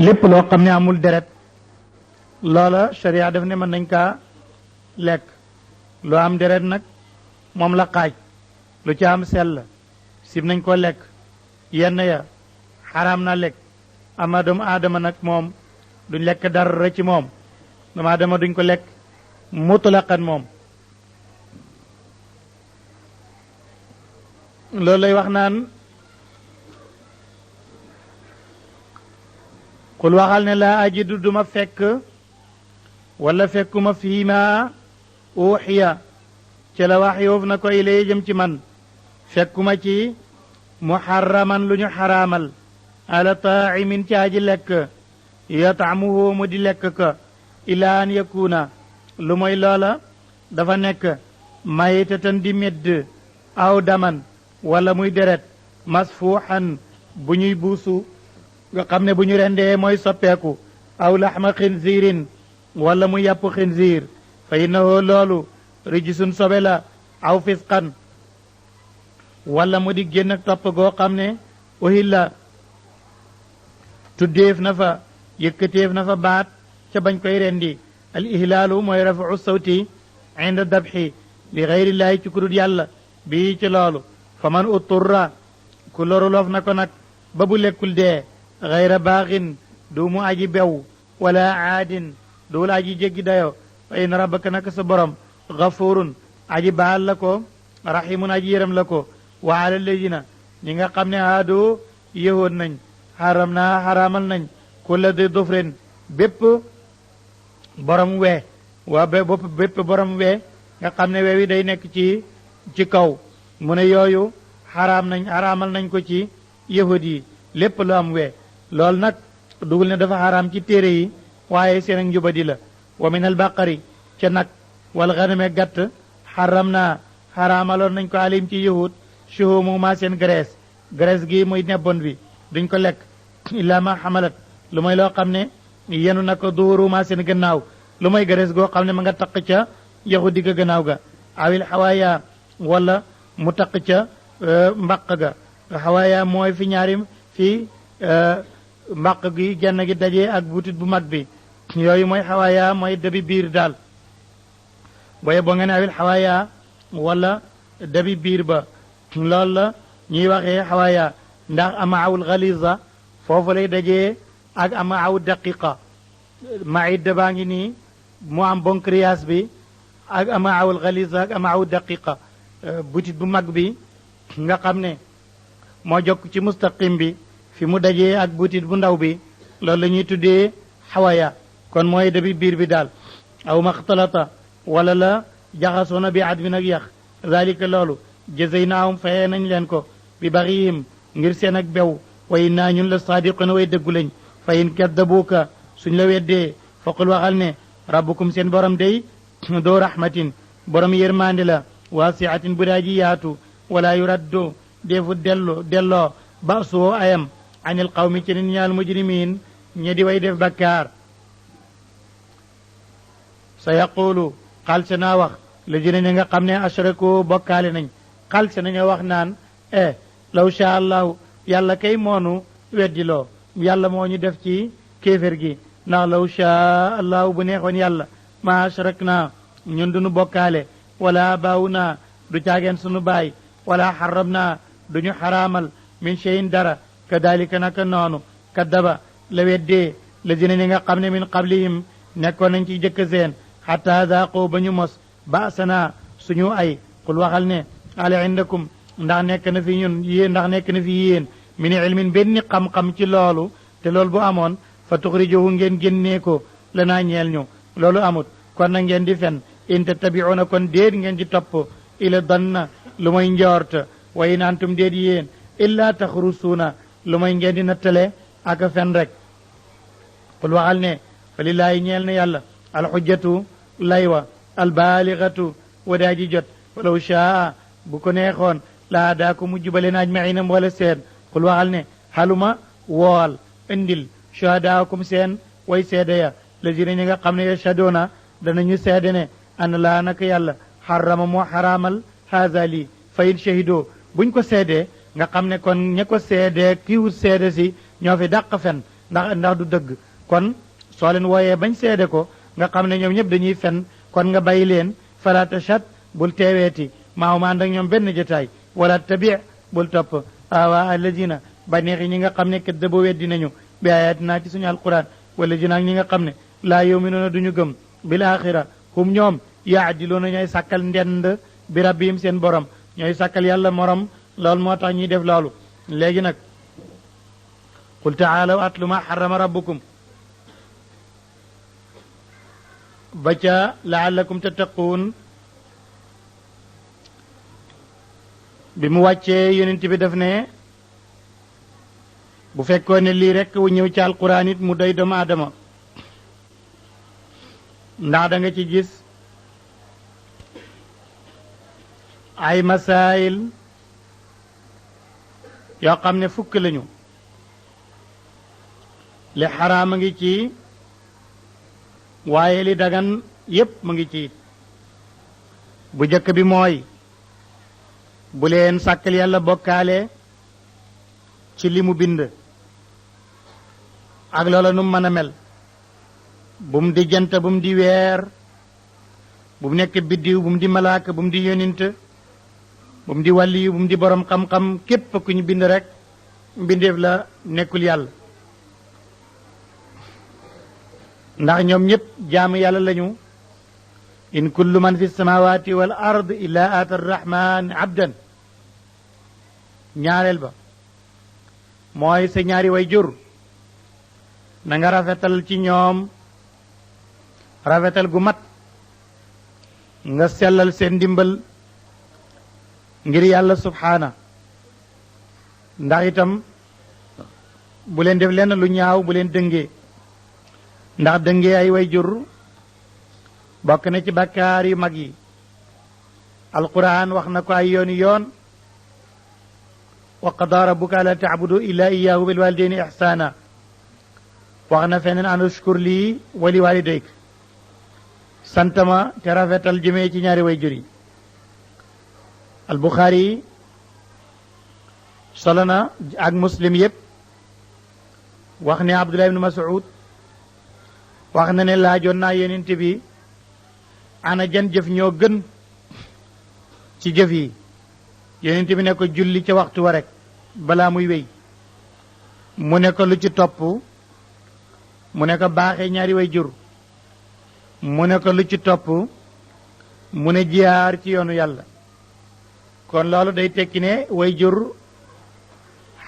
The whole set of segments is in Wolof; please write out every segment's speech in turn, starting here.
lépp loo xam ne amul deret loola sharia daf ne mën nañ kaa lekk lu am deret nag moom la xaaj lu ci am sell sib nañ ko lekk yenn ya xaraam na lekk ama doomu aadama nag moom duñ lekk dara ci moom doomu aadama duñ ko lekk mutlaqan moom loolu lay wax naan xul waxal ne laa ajidu duma fekk wala fekkuma fii ma uxiya ci la wax yoof na ko ilay jëm ci man fekkuma ci muharraman lu ñu xaraamal ala taa'imin ci aji lekk yataamuhu mu di lekk ka ila an yakuna lu mooy loola dafa nekk maytatan di medd aw daman wala muy deret masfuuxan bu ñuy buusu nga xam ne bu ñu rendee mooy soppeeku aw laxma xinziirin wala muy yàpp xinziir fa innahu loolu rijisun sobe la aw fisqan wala mu di génn ak topp goo xam ne uhilla tuddeef na fa yëkkateef na fa baat ca bañ koy rendi al ihlaalu mooy rafau sawti inda dabxi li gayrillaahi ci kudut yàlla bii ci loolu fa man uturra ku loru loof na ko nag ba bu lekkul dee gayra baaxin du mu aji bew wala aadin duul aji jéggi dayo fa in rabbaka naka sa borom gafurun aji baal la ko rahimun aji yërëm la ko wa ala alladina ñi nga xam ne haadoo yëhoon nañ xaram naa xaraamal nañ kulla di dufrin bépp borom wee waa bépp borom wee nga xam ne weewi day nekk ci kaw mu ne yooyu xaraamal nañ ko ci yahud yi lépp lu am wee loolu nag dugul ne dafa xaraam ci téere yi waaye seen ak njubadi la wa min al baqari ca nag wal ganame gàtt xaram naa xaraamaloon nañ ko alim ci yahud shuhumu ma seen graisse gi muy nebbon bi duñ ko lekk illa ma xamalat lu mooy loo xam ne yenu na ko duuru ma seen gannaaw lu mooy graisse goo xam ne ma nga taq ca yaxu digg gannaaw ga awil xawaaya wala mu taq ca mbaq ga xawaaya mooy fi ñaari fi mbaq gi genn gi dajee ak butit bu mag bi yooyu mooy xawaaya mooy dabi biir daal booye boo nga ne awil xawaaya wala dabi biir ba loolu la ñuy waxee xawaaya ndax amaawul xaliza foofu lay dajee ak amaawu daqiqa maidda baa ngi nii mu am boncréas bi ak amaawul xaliza ak amaawu daqiqa butit bu mag bi nga xam ne moo jokk ci mustaqim bi fi mu dajee ak butit bu ndaw bi loolu la ñuy tuddee xawaya kon mooy dabi biir bi daal aw maxtalata wala la jaxasoona bi admin ak yax zalika loolu jazaynaahum fayee nañ leen ko bi baxihim ngir seen ak bew way naa ñun la saadiquna way dëggu lañ fa in kaddabuuka suñ la weddee faqul waxal ne rabbukum seen borom day doo rahmatin borom yërmande la waasiatin bu daa ji yaatu wala yuraddu deefu delloo ba soo ayam anil qawmi ci nit ñaal mujrimin ñe di way def bakkaar sa yaqulu xal se naa wax la jëne ñi nga xam ne ashraku bokkaale nañ xal se nañu wax naan law sha allahu yàlla kay moonu weddiloo yàlla moo ñu def ci kéefér gi ndax law sha allahu bu neexoon yàlla ma ashrak naa ñun duñu bokkaale wala baawu naa du caageen sunu baay wala xaram naa duñu xaraamal min cheyin dara kadalika naka noonu kaddaba la weddee la dina ñi nga xam ne min qablihim nekkoon nañ ci jëkk seen xatta zaaqoo ba ñu mos baasana suñu ay qul waxal ne ala indakum ndax nekk na fi ñun yéen ndax nekk na fi yéen min ilmin benn xam-xam ci loolu te loolu bu amoon fa tuxrijuhu ngeen génnee ko la naa ñeel ñu loolu amut kon na ngeen di fen in tattabi'una kon déet ngeen di topp ila danna lu may njoort wa in antum déet yéen illa taxrusuuna lu may ngeen di nattale ak fen rek qul waxal ne fa lillaahi ñeel na yàlla alxujjatu laywa albaalixatu wadaa ji jot walaw shaa bu ko neexoon laa daa ko mujj ba leen ajmaina mboole seen qul waxal ne xaluma wool indil shuhadaakum seen way seede ya lazina ñi nga xam ne yashhaduuna danañu seede ne ana laa naka yàlla xarama moo xaraamal haza lii fa in shahidoo buñ ko seedee nga xam ne kon ña ko seedee kiiwut seede si ñoo fi dàq fen ndax du dëgg kon soo leen wooyee bañ seede ko nga xam ne ñoom ñëpp dañuy fen kon nga bàyyi leen fala tachat bul teeweeti maaw ànd ak ñoom benn jotaay wala tabi bul topp awa alladina baneexi ñi nga xam ne kat dëba weddi nañu bi ayatina ci suñu alquran wala dina ak ñi nga xam ne laa yuminuuna duñu gëm bil axira hum ñoom yaadiluuna ñooy sàkkal ndend bi rabbihim seen borom ñooy sàkkal yàlla morom loolu moo tax ñuy def loolu léegi nag qul taalaw atlu ma xarama rabbukum ba ca laallakum tattaquun bi mu wàccee yonent bi def ne bu fekkoon ne lii rekk wu ñëw ci alquran it mu doy doomu aadama ndax da nga ci gis ay masaayil yoo xam ne fukk lañu li xaraam a ngi ci waaye li dagan yépp mu ngi ci bu jëkk bi mooy bu leen sàkkal yàlla bokkaale ci li mu bind ak loola nu mën a mel bu mu di jant bu mu di weer bu mu nekk biddiw bu mu di malaaka bu mu di yonent bu mu di wàlliyu bu mu di borom xam-xam képp ku ñu bind rek mbindeef la nekkul yàlla ndax ñoom ñëpp jaamu yàlla lañu in kullu man fi samawati wal ard illa aata arrahman abdan ñaareel ba mooy sa ñaari way jur na nga rafetal ci ñoom rafetal gu mat nga sellal seen ndimbal ngir yàlla subhaana ndax itam bu leen def lenn lu ñaaw bu leen dëngee ndax dëngee ay way jur bokk na ci bakkaar yu mag yi alquran wax na ko ay yooni yoon wa qadaa rabbuka alla taabudu illa iyyahu bil walidayni ihsana wax na feneen an ushkur lii wa li walidayk santama te rafetal jëmee ci ñaari way jur yi albuxaari solo na ak muslim yépp wax ne abdullah ibnu mas'ud wax na ne laajoon naa yonent bi ana jan jëf ñoo gën ci jëf yi yonent bi ne ko julli ca waxtu wa rek balaa muy wéy mu ne ko lu ci topp mu ne ko baaxee ñaari way jur mu ne ko lu ci topp mu ne jihaar ci yoonu yàlla kon loolu day tekki ne way jur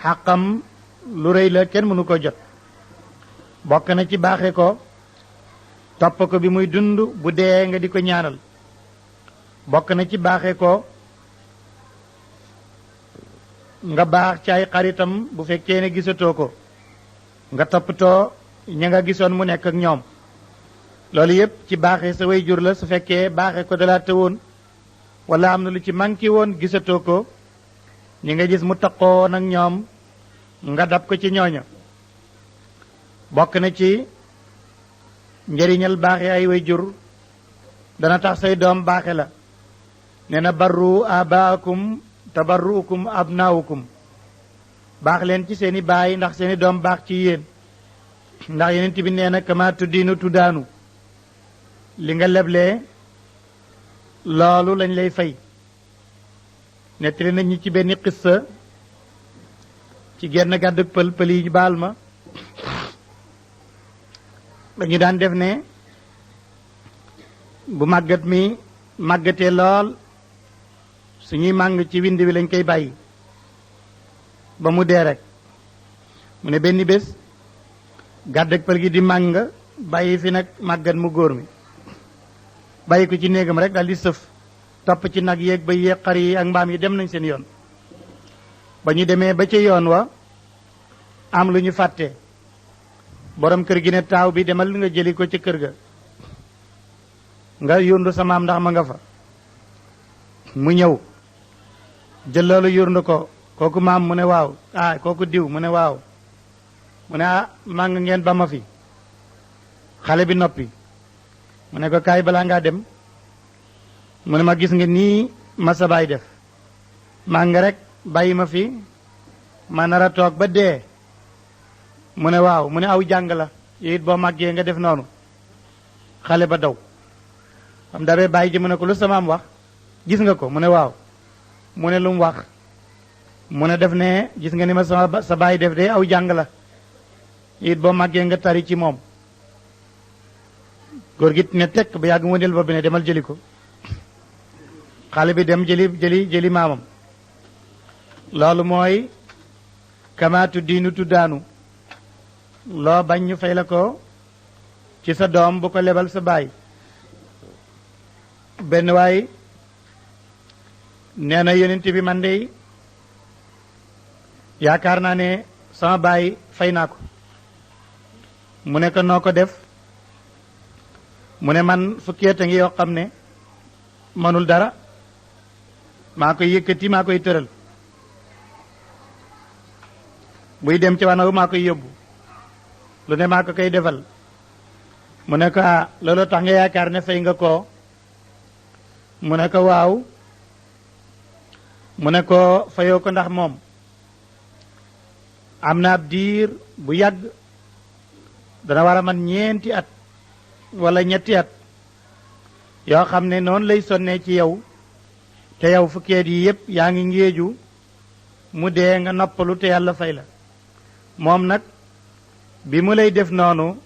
xaqam lu rëy la kenn mënu ko jot bokk na ci baaxe ko topp ko bi muy dund bu dee nga di ko ñaanal bokk na ci baaxe ko nga baax ci ay xaritam bu fekkee ne gisatoo ko nga toppatoo ña nga gisoon mu nekk ak ñoom loolu yépp ci baaxe sa way jur la su fekkee baaxe ko dalaa tëwoon wala am na lu ci manqué woon gisatoo ko ñi nga gis mu taqoo nag ñoom nga dab ko ci ñooña bokk na ci njëriñal baaxe ay way jur dana tax say doom baaxe la nee na barru abaakum tabarruukum abnaawukum baax leen ci seeni baay ndax seeni doom baax ci yéen ndax yeneen bi nee na kama tuddiinu tuddaanu li nga leblee loolu lañ lay fay nettali nañ ñi ci benn xissa ci genn gàddu pël yi baal ma dañu daan def ne bu màggat mi màggatee lool suñuy màng ci wind bi lañ koy bàyyi ba mu dee rek mu ne benn bés gàdd ak pël gi di màng bàyyi fi nag màggat mu góor mi bàyyi ko ci néegam rek daal di sëf topp ci nag yeeg ba yeeg xar yi ak mbaam yi dem nañ seen yoon ba ñu demee ba ca yoon wa am lu ñu fàtte borom kër gi ne taaw bi demal nga jëli ko ca kër ga nga yóndu sa maam ndax ma nga fa mu ñëw jël loolu yóndu ko kooku maam mu ne waaw kooku diw mu ne waaw mu ne màng ngeen ba ma fi xale bi noppi mu ne ko kaay balaa ngaa dem mu ne ma gis nga nii ma sa baay def màng rek bàyyi ma fi ma nar a toog ba dee mu ne waaw mu ne aw jàng la it boo màggee nga def noonu xale ba daw am dabee bàyyi ji mu ne ko lu sama am wax gis nga ko mu ne waaw mu ne lu mu wax mu ne def ne gis nga ni ma sa bàyyi def de aw jàng la it boo màggee nga tari ci moom góor gi ne tekk ba yàgg mu del ba bi ne demal jëli ko xale bi dem jëli maamam loolu mooy kamaatu diinu tuddaanu loo bañ ñu fay la ko ci sa doom bu ko lebal sa baay benn waay nee na yonent bi man de yaakaar naa ne sama baay fay naa ko mu ne ko noo ko def mu ne man fukki at a ngi yoo xam ne manul dara maa koy yëkkati maa koy tëral buy dem ci wanaw maa koy yóbbu lu ne maa ko koy defal mu ne ko loolu tax nga yaakaar ne fay nga ko mu ne ko waaw mu ne ko fayoo ko ndax moom am na ab diir bu yàgg dana war a man ñeenti at wala ñetti at yoo xam ne noonu lay sonnee ci yow te yow fukkeet yi yépp yaa ngi ngéeju mu dee nga noppalu te yàlla fay la moom nag bi mu lay def noonu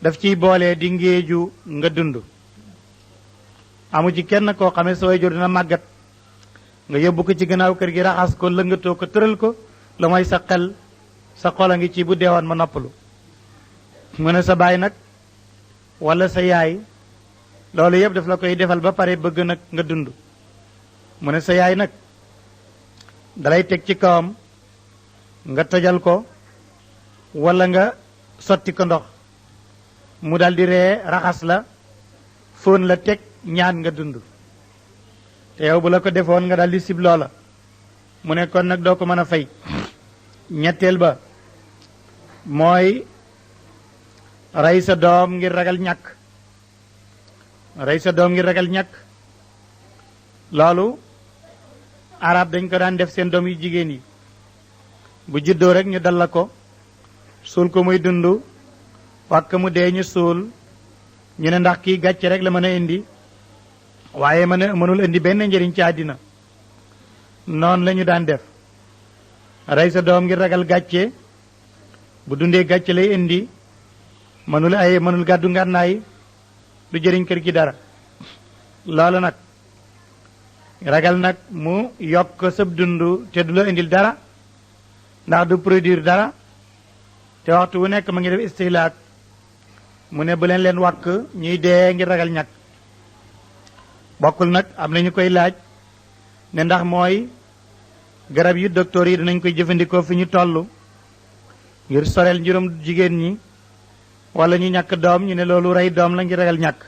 daf ciy boole di ngéeju nga dund amu ci kenn koo xamee sa waajur dina màggat nga yóbbu ko ci gannaaw kër gi raxas ko lëngatoo ko tëral ko la mooy sa xel sa xol a ngi ci bu deewoon ma noppalu mu ne sa baay nag wala sa yaay loolu yëpp daf la koy defal ba pare bëgg nag nga dund mu ne sa yaay nag dalay teg ci kawam nga tojal ko wala nga sotti ko ndox mu daldi ree raxas la fóon la teg ñaan nga dund te yow bu la ko defoon nga daldi sib loola mu ne kon nag doo ko mën a fay ñetteel ba mooy rey sa doom ngir ragal ñàkk rey sa doom ngir ragal ñàkk loolu arab dañ ko daan def seen doom yu jigéen yi bu juddoo rek ñu dal la ko suul ko muy dund wàkk mu dee ñu suul ñu ne ndax kii gàcce rek la mën a indi waaye mënul indi benn njëriñ ci àddina noonu la ñu daan def rey sa doom ngir ragal gàcce bu dundee gàcce lay indi mënul gàddu ngànnaay du jëriñ kër gi dara loolu nag ragal nag mu yokk sab dund te du la indil dara ndax du produire dara te waxtu wu nekk ma ngi def istihlaak mu ne bu leen wàkk ñuy dee ngir ragal ñàkk bokkul nag am na ñu koy laaj ne ndax mooy garab yi docteur yi dinañ koy jëfandikoo fi ñu toll ngir soreel njuróom jigéen ñi wala ñu ñàkk doom ñu ne loolu rey doom la ngir ragal ñàkk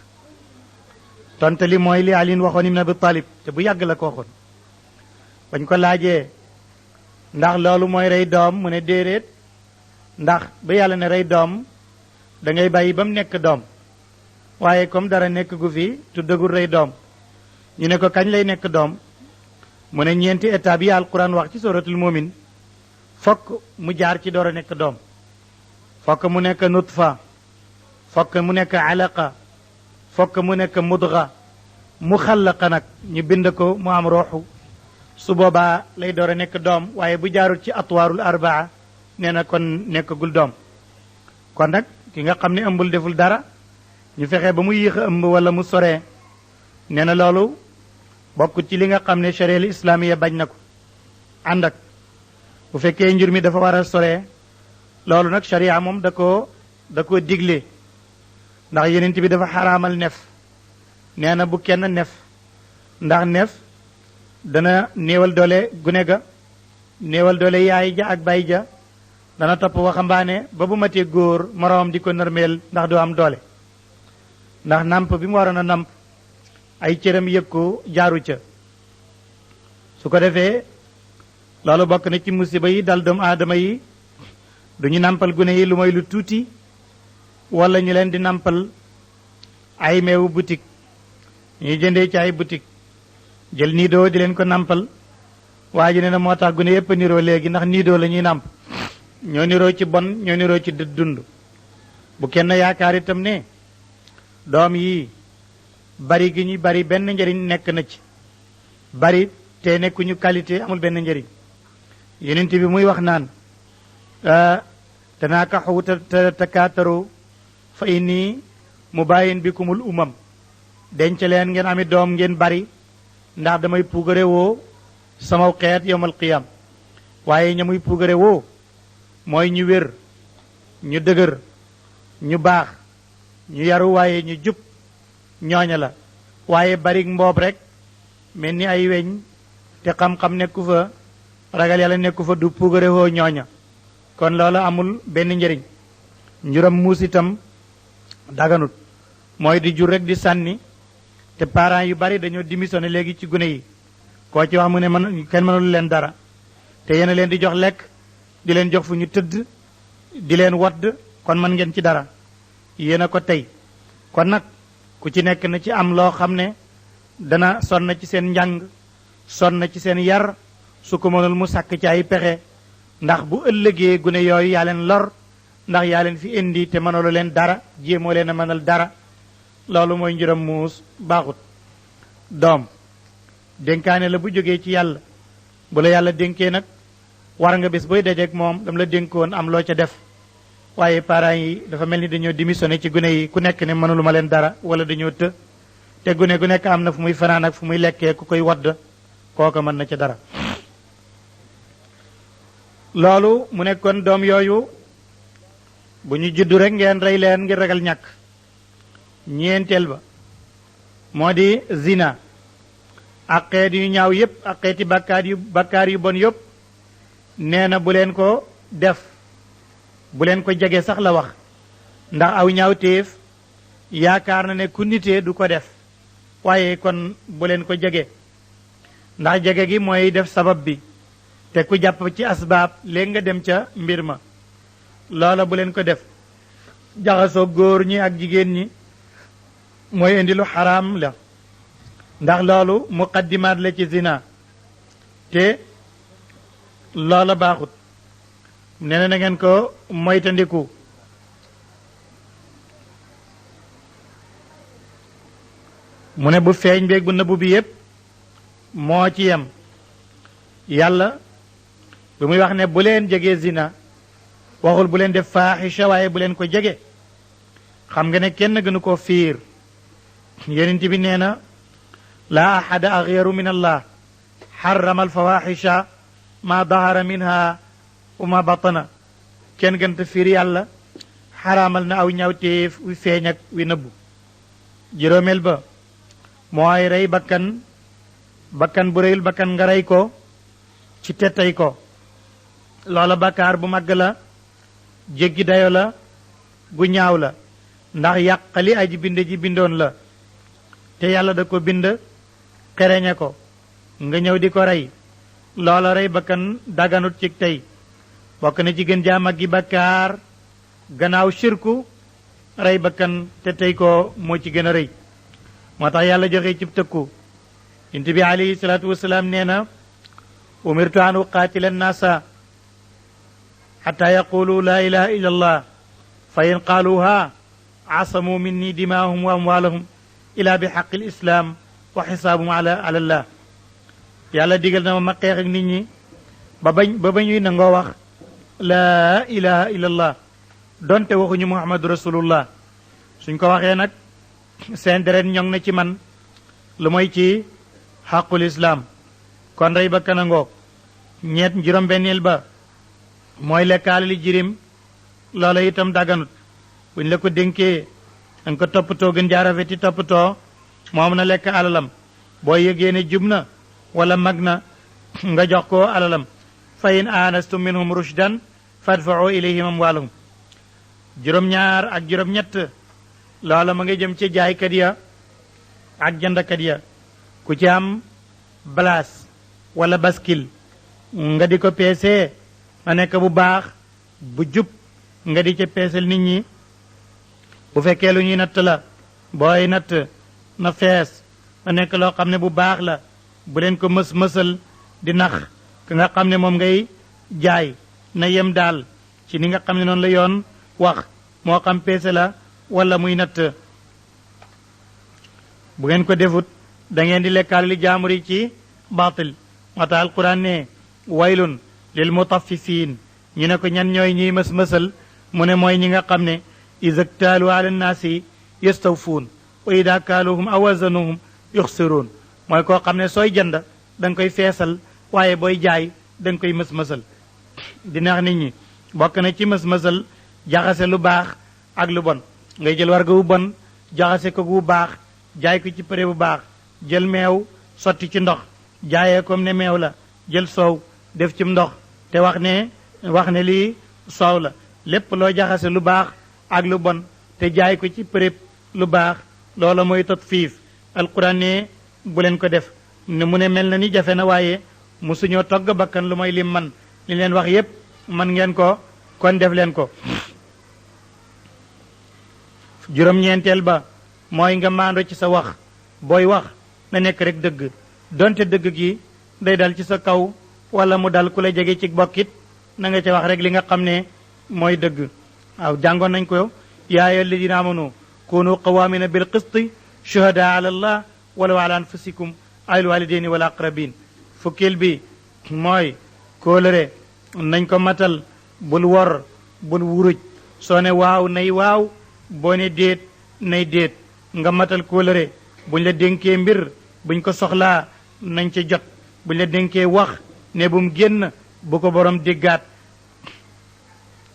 tonte li mooy li Ali waxoon Ibn Abi Talib te bu yàgg la ko waxoon bañ ko laajee ndax loolu mooy rey doom mu ne déedéet ndax ba yàlla ne rey doom da ngay bàyyi ba mu nekk doom waaye comme dara nekk gu fi tuddagul rey doom ñu ne ko kañ lay nekk doom mu ne ñeenti état bi alquran wax ci suratul mumin fokk mu jaar ci door a nekk doom fokk mu nekk nutfa fokk mu nekk alaqa fokk mu nekk mudga mu xallaqa nag ñu bind ko mu am rooxu su boobaa lay door a nekk doom waaye bu jaarul ci atwaarul arbaa nee na kon nekkagul doom kon nag ki nga xam ne ëmbul deful dara ñu fexe ba mu yéex a ëmb wala mu soree nee na loolu bokk ci li nga xam ne charia islamiya bañ na ko ànd ak bu fekkee njur mi dafa war a soree loolu nag charia moom da koo digle ndax yenent bi dafa xaraamal nef nee na bu kenn nef ndax nef dana néewal doole gune ga néewal doole yaay ja ak bay ja dana topp waxambaane ba bu matee góor moroomam di ko nërmeel ndax du am doole ndax namp bi mu waroon a namp ay cëram yëg ko jaaru ca su ko defee loolu bokk na ci musiba yi dal doomu aadama yi duñu nampal gune yi lu mooy lu tuuti wala ñu leen di nampal ay meewu boutique ñuy jëndee ci ay boutique jël niidoo di leen ko nampal waa ji ne na moo tax gune yépp niroo léegi ndax niidoo la ñuy namp ñoo niroo ci bon ñoo niroo ci dund bu kenn yaakaar itam ne doom yi bari gi ñu bari benn njëriñ nekk na ci bari te nekkuñu qualité amul benn njëriñ yonent bi muy wax naan tanaakaxu takaataru fa inni mubayin bikumul umam denc leen ngeen ami doom ngeen bari ndax damay puugare woo sama xeet yowmal qiyam waaye ña muy puugare woo mooy ñu wér ñu dëgër ñu baax ñu yaru waaye ñu jub ñooña la waaye bari mboob rek mel ni ay weñ te xam-xam nekku fa ragal yàlla nekku fa du puugare woo ñooña kon loola amul benn njëriñ njuram muus itam daganut mooy di jur rek di sànni te parents yu bari dañoo démissionné léegi ci gune yi koo ci wax mu ne man kenn mënul leen dara te yéen a leen di jox lekk di leen jox fu ñu tëdd di leen wadd kon man ngeen ci dara yéen a ko tey kon nag ku ci nekk na ci am loo xam ne dana sonn ci seen njàng sonn ci seen yar su ko mënul mu sàkk ci ay pexe ndax bu ëllëgee gune yooyu yaa leen lor ndax yaa leen fi indi te mënalu leen dara jéemoo leen a mënal dara loolu mooy njuram muus baaxut doom dénkaane la bu jógee ci yàlla bu la yàlla dénkee nag war nga bés booy dajeek moom dam la dénkoon am loo ca def waaye parents yi dafa mel ni dañoo démissionné ci gune yi ku nekk ne mënulu ma leen dara wala dañoo të te gune gu nekk am na fu muy fanaan ak fu muy lekkee ku koy wadd kooka mën na ca dara loolu mu nekkoon doom yooyu bu ñu juddu rek ngeen rey leen ngir ragal ñàkk ñeenteel ba moo di zina ak xeet yu ñaaw yépp ak xeeti bakkaar yu bon yépp nee na bu leen ko def bu leen ko jege sax la wax ndax aw ñaaw téef yaakaar na ne ku nitee du ko def waaye kon bu leen ko jege ndax jege gi mooy def sabab bi te ku jàpp ci asbaab léegi nga dem ca mbir ma loola bu leen ko def jaxasoo góor ñi ak jigéen ñi mooy indi lu xaraam la ndax loolu muqaddimaat la ci zina te loola baaxut nee na ngeen ko moytandiku mu ne bu feeñ beeg bu nëbbu bi yépp moo ci yem yàlla bi muy wax ne bu leen jege zina waxul bu leen def faaxisha waaye bu leen ko jege xam nga ne kenn gënu ko fiir yonent bi nee na laa ahada axyaru min allah xarama alfawaxisha ma dahara minha wa ma batana kenn gënta fiir yàlla xaraamal na aw ñawteef wi feeñ ak wi nëbbu juróomeel ba mooy rey bakkan bu reyul bakkan nga rey ko ci tettay ko loola bakkaar bu màgg la jéggi dayo la gu ñaaw la ndax yàqali aji bind ji bindoon la te yàlla da ko bind xereñe ko nga ñëw di ko rey loola rey bakkan daganut ci tey bokk na ci gën jaa maggi bakkaar gannaaw shirku rey bakkan te tey ko moo ci gën a rëy moo tax yàlla joxe ci tëkku yonent bi alayhi salaatu wasalaam nee na umirtu an uqaatila annaasa xata yaqulu laa ilaha illa allah fa in qaaluha asamu minni dimaahum wa amwaalahum ila bi xaqi lislaam wa xisaabum ala allah yàlla digal na ma xeex ak nit ñi ba bañuy nangoo wax laa ilaha illa allah donte waxuñu muhammadu rasulullah suñ ko waxee nag seen deret ñoŋ na ci man lu mooy ci xaqul islaam kon rey ba kanangoog juróom-benneel ba mooy lekkaale li jirim loola itam daganut buñ la ko dénkee danga ko toppatoo gën jaarafeti toppatoo moom na lekk alalam boo yëgee ne jub na wala mag na nga jox ko alalam fa in aanastum minhum rushdan fadfa'u ilayhim amwaalahum juróom-ñaar ak juróom-ñett loola ma nga jëm ci jaaykat ya ak jëndkat ya ku ci am balaas wala baskil nga di ko peesee ma nekk bu baax bu jub nga di ca peesal nit ñi bu fekkee lu ñuy natt la booy natt na fees ma nekk loo xam ne bu baax la bu leen ko mësal di nax ka nga xam ne moom ngay jaay na yem daal ci ni nga xam ne noonu la yoon wax moo xam peese la wala muy natt bu ngeen ko defut da ngeen di lekkaal li jaamur yi ci baatil moo tax alquran ne waylun lil mutaffifin ñu ne ko ñan ñooy ñiy mës-mësal mu ne mooy ñi nga xam ne iza ktaalu ala nnaasi yastawfuun wa ida kaaluhum aw wazanuhum yuxsiruun mooy koo xam ne sooy jënd da nga koy feesal waaye booy jaay da nga koy mës-mësal di neex nit ñi bokk na ci mës-mësal jaxase lu baax ak lu bon ngay jël warga wu bon jaxase ko gu baax jaay ko ci prix bu baax jël meew sotti ci ndox jaayee comme ne meew la jël soow def ci ndox te wax ne lii soow la lépp loo jaxase lu baax ak lu bon te jaay ko ci prix lu baax loola mooy tatfiif alquran ne bu leen ko def ne mu ne mel na ni jafe na waaye musuñoo togg bakkan lu mooy lim man li leen wax yépp man ngeen ko kon def leen ko juróom-ñeenteel ba mooy nga maando ci sa wax booy wax na nekk rek dëgg donte dëgg gi day dal ci sa kaw wala mu dal ku la jege ci bokkit na nga ca wax rek li nga xam ne mooy dëgg waaw jàngoon nañ ko yaa ayyuha alladina amanu kunu qawamina bil qisti shuhada ala allah walaw ala anfusikum ayil walidaini wal aqrabin fukkil bi mooy kóolëre nañ ko matal bul wor bul wuruj soo ne waaw nay waaw boo ne déet nay déet nga matal kóolëre buñ la dénkee mbir buñ ko soxlaa nañ ca jot buñ la dénkee wax ne bu mu génn bu ko borom déggaat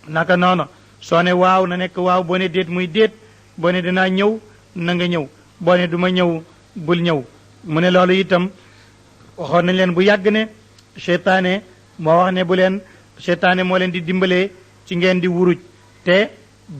naka noonu soo ne waaw na nekk waaw boo ne déet muy déet boo ne dinaa ñëw na nga ñëw boo ne duma ñëw bul ñëw mu ne loolu itam waxoon nañ leen bu yàgg ne seytaane moo wax ne bu leen seytaane moo leen di dimbalee ci ngeen di wuruj te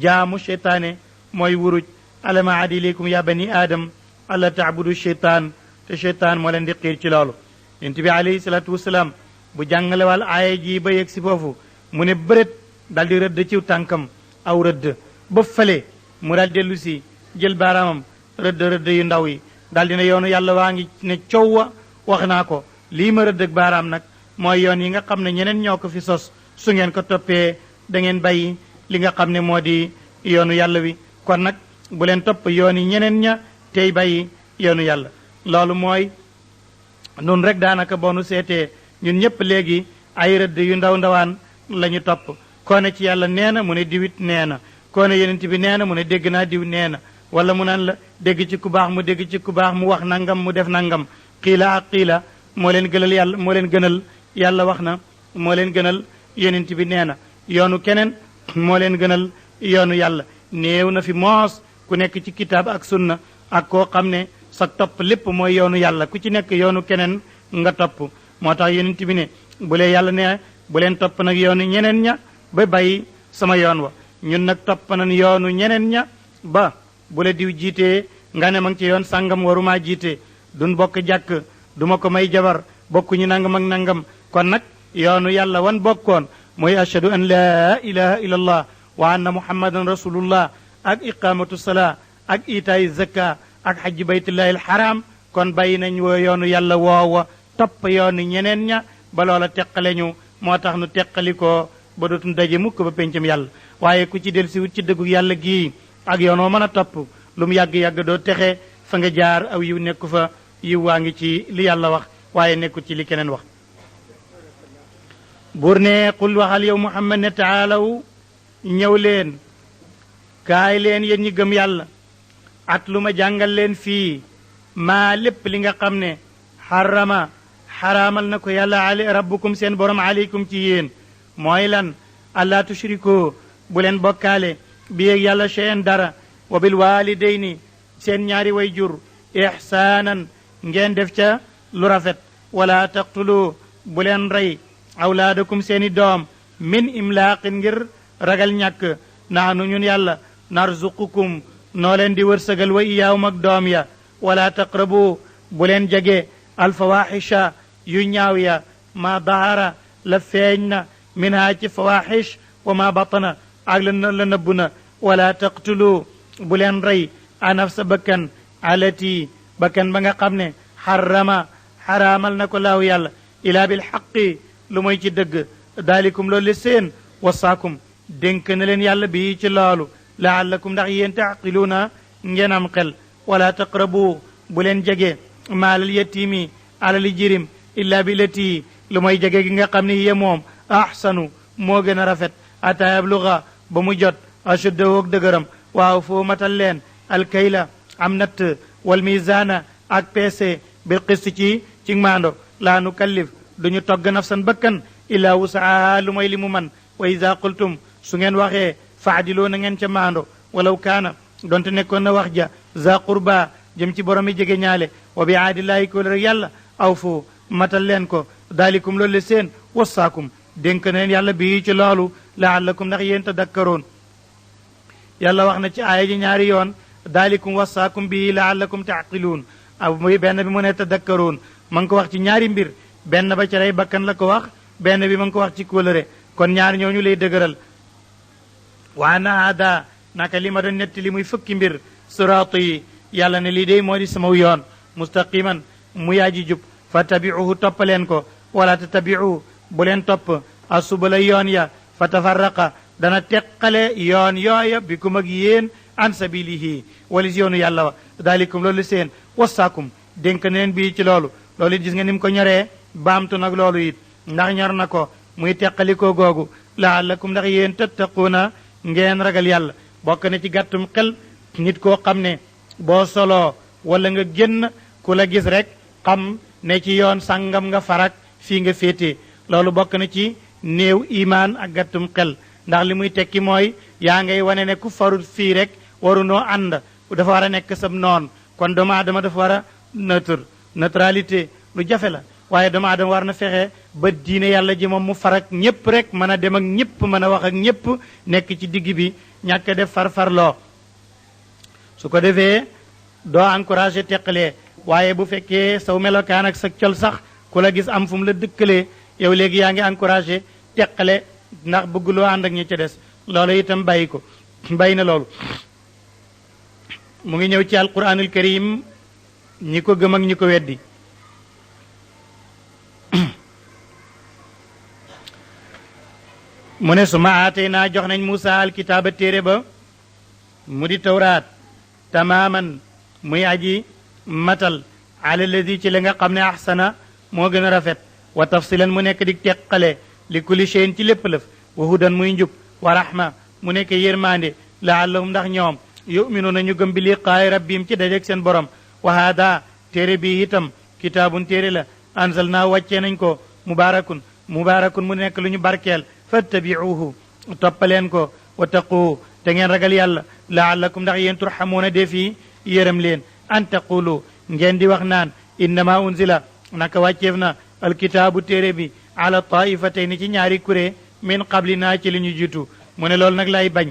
jaamu seytaane mooy wuruj alama adilikum ya bani aadam alla taabudu seytaan te seytaan moo leen di xiir ci loolu yonent bi alayhi salaatu wasalaam bu jàngale wàll aaya ji ba yegg si foofu mu ne bërét dal di rëdd ciw tànkam aw rëdd ba fële mu dal dellu si jël baaraamam rëdd yu ndaw yi dal di ne yoonu yàlla waa ngi ne coow wax naa ko lii ma rëdd ak baaraam nag mooy yoon yi nga xam ne ñeneen ñoo ko fi sos su ngeen ko toppee da ngeen bàyyi li nga xam ne moo di yoonu yàlla wi kon nag bu leen topp yoon yi ñeneen ña tey bàyyi yoonu yàlla loolu mooy nun rek daanaka boonu seetee ñun ñëpp léegi ay rëdd yu ndaw ndawaan la ñu topp koo ne ci yàlla nee na mu ne diwit nee na koo ne yonent bi nee na mu ne dégg naa diw nee na wala mu naan la dégg ci ku baax mu dégg ci ku baax mu wax nangam mu def nangam xiila ak xiila moo leen gënal yàlla moo leen gënal yàlla wax na moo leen gënal yonent bi nee na yoonu keneen moo leen gënal yoonu yàlla néew na fi moos ku nekk ci kitaab ak sunna ak koo xam ne sa topp lépp mooy yoonu yàlla ku ci nekk yoonu keneen nga topp moo tax yonent bi ne bu lee yàlla ne bu leen topp nag yoonu ñeneen ña ba bàyyi sama yoon wa ñun nag topp nañ yoonu ñeneen ña ba bu la diw jiitee nga ne ma ngi ci yoon sàngam warumaa jiite duñ bokk jàkk duma ko may jabar bokkuñu nangam ak nangam kon nag yoonu yàlla wan bokkoon mooy ashhadu an laa ilaha illa allah wa anna muhammadan rasulullah ak iqamatu salaa ak itaayi zakka ak xajji baytullahi alxaram kon bàyyi nañ woo yoonu yàlla woowa topp yoonu ñeneen ña ba loola teqale ñu moo tax nu teqali ko ba dootum daje mukk ba pencam yàlla waaye ku ci del si wut ci dëggu yàlla gii ak yoonoo mën a topp lu mu yàgg-yàgg doo texe fa nga jaar aw yiw nekku fa yiw waa ngi ci li yàlla wax waaye nekkul ci li keneen wax buur ne qul waxal yow muhammad ne taalaw ñëw leen kaay leen yéen ñi gëm yàlla at lu ma jàngal leen fii maa lépp li nga xam ne xarama xaraamal na ko yàlla ali rabbukum seen borom aleykum ci yéen mooy lan allaa tushriko bu leen bokkaale bi yeeg yàlla cheyan dara wa bil walidayni seen ñaari way jur ihsaanan ngeen def ca lu rafet wala taqtulu bu leen rey awlaadakum seeni doom min imlaaqin ngir ragal ñàkk naanu ñun yàlla narzuqukum noo leen di wërsëgal wa iyaawum ak doom ya wala taqrabu bu leen jege alfawaxisha yu ñaaw ya ma dahara la feeñ na minha ci fawaxish wa ma batana ak la nëbbu na wala taqtulu bu leen rey anafsa bakkan alati bakkan ba nga xam ne xarama xaraamal na ko laahu yàlla ilaa bil xaqi lu mooy ci dëgg daalikum loolu seen wasaakum dénk na leen yàlla bi ci loolu laallakum ndax yéen taaqiluuna ngeen am xel wala taqrabu bu leen jege maalal yatiimi alali jirim illa bi lati lu mooy jege gi nga xam ne hiya moom ahsanu moo gën a rafet ata yabluga ba mu jot ashuddahu ak dëgëram waaw foo matal leen alkayla am natt wal misaana ak peese bil qist ci maando laa nukallif duñu togg nafsan bakkan illa wusaha lu mooy li mu man wa ida qultum su ngeen waxee faadiloo na ngeen ca maando walaw kaana donte nekkoon na wax ja za qurba jëm ci borom yi jege ñaale wa bi aadillaahi ko rek yàlla aw fu matal leen ko daalikum loolu le seen wasaakum dénk na leen yàlla bii ci loolu laallakum ndax yéen tadakkaroon yàlla wax na ci aaya ji ñaari yoon daalikum wasaakum bii laallakum taaqiluun aw muy benn bi mu ne tadakkaroon ma ngi ko wax ci ñaari mbir benn ba ci rey bakkan la ko wax benn bi ma ngi ko wax ci kóllëre kon ñaar ñooñu lay dëgëral waa na hada naka li ma doon netti li muy fukki mbir siraatu yi yàlla ne lii day moo di samaw yoon mustaqiman mu yaaji jub fa tabiuhu toppaleen ko wala tatabiu bu leen topp asubala yoon ya fa tafarraqa dana teqale yoon yooya bikum ak yéen an sabilihi walis yoonu yàlla wa dalikum loolu seen wasaakum dénk na leen bii ci loolu loolu it gis nga ni mu ko ñoree baamtu nag loolu it ndax ñor na ko muy teqalikoo googu laallakum ndax yéen tattaquuna ngeen ragal yàlla bokk na ci gàttum xel nit koo xam ne boo soloo wala nga génn ku la gis rek xam ne ci yoon sàngam nga farak fii nga féete loolu bokk na ci néew imaan ak gàttum xel ndax li muy tekki mooy yaa ngay wane ne ku farut fii rek warunoo ànd dafa war a nekk sam noon kon doomu aadama dafa war a neutralité lu jafe la waaye doomu aadama war na fexe ba diine yàlla ji moom mu farak ñëpp rek mën a dem ak ñëpp mën a wax ak ñëpp nekk ci digg bi ñàkk def farfarloo su ko defee doo encouragé teqalee waaye bu fekkee saw melokaan ak sa col sax ku la gis am fu mu la dëkkalee yow léegi yaa ngi encouragé teqale ndax bëgguloo ànd ak ñi ca des loolu itam bàyyi ko bàyyi na loolu mu ngi ñëw ci alquranul karim ñi ko gëm ak ñi ko weddi mu ne su ma aatee naa jox nañ Muusa alkitaaba téere ba mu di tawraat tamaaman muy aji matal ala ladi ci li nga xam ne ahsana moo gën a rafet wa tafsilan mu nekk di teqale li kulli shay'in ci lépp lëf wa hudan muy njub wa rahma mu nekk yërmande laallahum ndax ñoom yuminuuna ñu gëm bi liqaay rabbihim ci dajeeg seen borom wa haada téere bi itam kitaabun téere la anzalnaa wàccee nañ ko mubaarakun mu nekk lu ñu barkeel fattabiuhu toppaleen ko wa taquu te ngeen ragal yàlla laallakum ndax yéen turhamuuna def yi yërëm leen an taqulu ngeen di wax naan innama unzila naka wàcceef na alkitaabu téere bi ala taifatayni ci ñaari kuré min qablina ci li ñu jiitu mu ne loolu nag lay bañ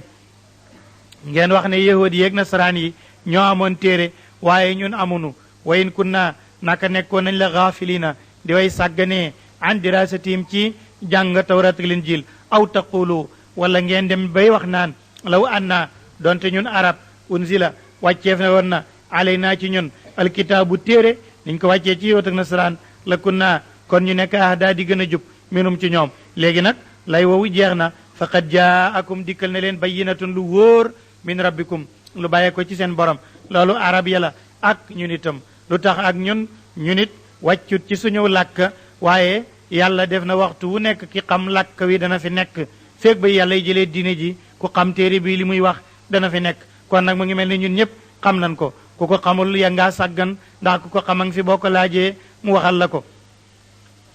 ngeen wax ne yahud yeeg nasaraan yi ñoo amoon téere waaye ñun amunu wa in kunna naka nekkoon nañ la gaafilina di way sàgganee an dirasatihim ci jàng tawrat ak linjil aw taqulu wala ngeen dem bay wax naan law anna donte ñun arab unzila wàcceef na woon na alayna ci ñun alkitaabu téere niñ ko wàccee ci yowat ak nasaraan la kunna kon ñu nekk ahda di gën a jub minum ci ñoom léegi nag lay wowu jeex na faqad jaakum dikkal ne leen bayyinatun lu wóor min rabbikum lu bàyyee ko ci seen borom loolu arab ya la ak ñun itam lu tax ak ñun nit wàccut ci suñu làkk waaye yàlla def na waxtu wu nekk ki xam làkk wi dana fi nekk feeg ba yàlla jëlee diine ji ku xam téere bi li muy wax dana fi nekk kon nag mu ngi mel ni ñun ñëpp xam nañ ko ku ko xamul ya ngaa sàggan ndax ku ko xamang fi boo ko laajee mu waxal la ko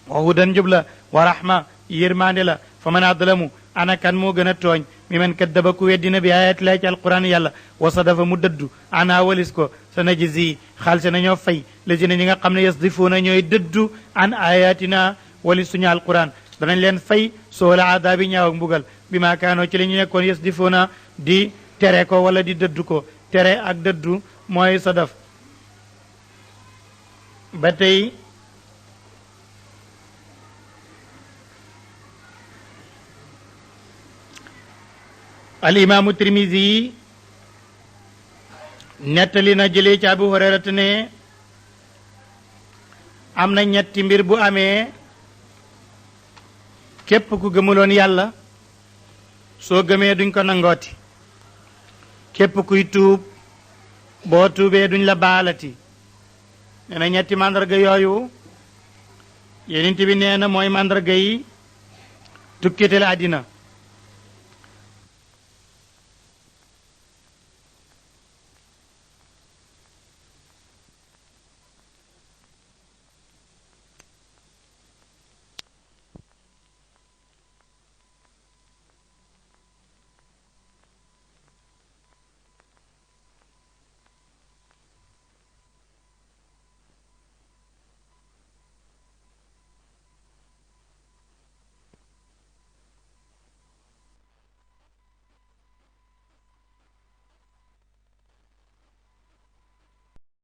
wa hudan jub la wa rahma yërmande la fa man adlamu ana kan moo gën a tooñ mi man kaddaba ku weddina bi ayati laa ci alquran yàlla wasa dafa mu dëddu ana walis ko sa najzi xaalse nañoo fay lazina ñi nga xam ne yasdifuuna ñooy dëddu an ayatina walis suñu alquran danañ leen fay soola adaabi ñaaw ak mbugal bi maa kaanoo ci li ñu nekkoon yasdifuuna di tere ko wala di dëddu ko tere ak dëddu mooy sadaf ba tey alimaamu Tirmisi nettali na jëlee ci Abu Hurayrata ne am na ñetti mbir bu amee képp ku gëmuloon yàlla soo gëmee duñ ko nangooti képp kuy tuub boo tuubee duñ la baalati nee na ñetti màndarga yooyu yenent bi nee na mooy màndarga yi tukkital àddina